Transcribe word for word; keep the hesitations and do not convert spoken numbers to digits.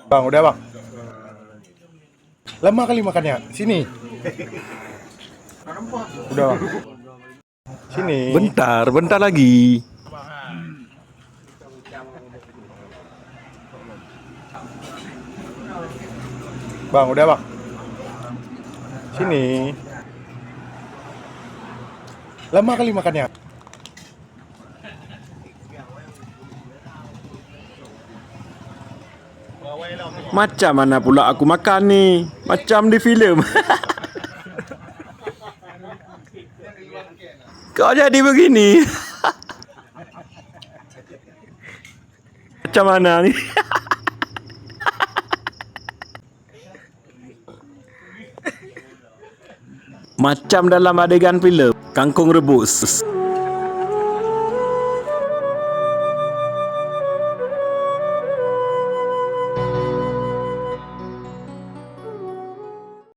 Bang, udah, Bang. Lama kali makannya. Sini. Udah, Bang. Sini. Bentar, bentar lagi. Bang, udah, Bang. Sini. Lama kali makannya. Macam mana pula aku makan ni? Macam di filem. Kok jadi begini? Macam mana ni? Macam dalam adegan filem, kangkung rebus.